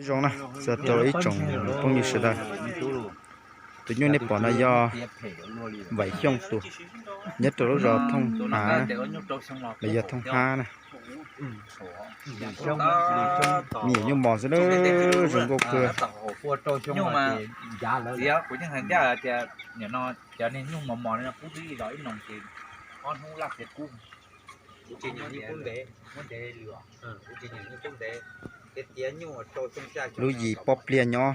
Zoo na, txog rau ib tsoom phooj ywg sawv daws, tus nyuj nej pom no yog Vaim Xyooj tus, nyob rau lub zos Thooj Hav, los yog Thooj Hab na. Me nyuam nyuj mos xwb na, zoo nkauj kawg. Lub yim pob pliag nyob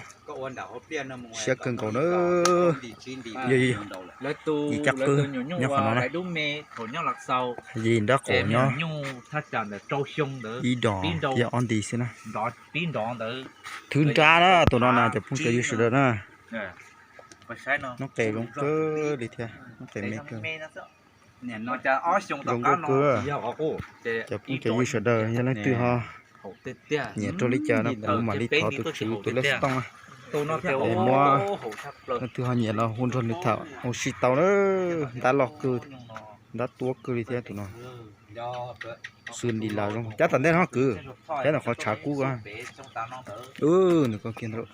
siab kawg nkaus na. Yog yim caj qwb nyob qhov no na. Yim nrab qaum nyob ib dos thiab ob nti xwb na. Thwb nrab na, tus no na cov phooj cov ywg sawv daws na. Noob qes zoo kawg li thiab, noob qes me kawg. Zoo nkauj kawg. Cov phooj cov ywg sawv daws yog leej twg ho nyiam raug li cas no kuv mam li thov tus tswv tus lej xov tooj na. Es muab leej twg ho nyiam los hu nrog nws tham ua si tau na. Ntab loj kawg, ntab tuab kawg li thiab tus no. Xws li las zoo cab tom ntej no kwv, cab tom qhov tshav kub ko. Nws ko kiag ntawd.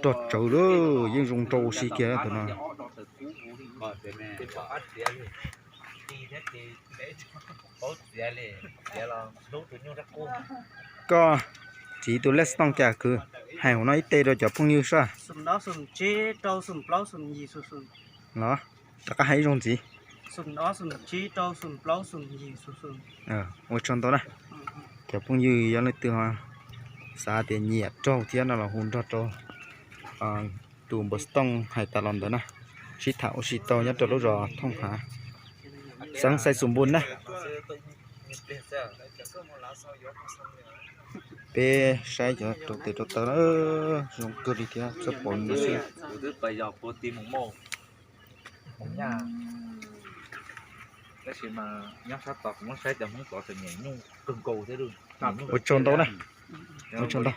Rog tsawv lawm, yeej zoo nraug ua si kiag tus no. Koj txiv tus lej xov tooj cas kwv, hais hauv no ib teg rau cov phooj ywg saib. Los, rov qab hais ib zaug ntxiv. Ua tsaug ntau na. Cov phooj ywg yog leej twg ho xav tias nyiam raug thiab no los hu nrog rau tus npawb xov tooj hais tas los ntawd na. Sib tham ua si tau nyob rau lub zos Thooj Hav, xeev Xais Xus Npus na. Peb saib cov rau tes rau taw na, zoo kawg li thiab txawj pom li no xwb. Ua tsaug ntau na. Ua tsaug ntau.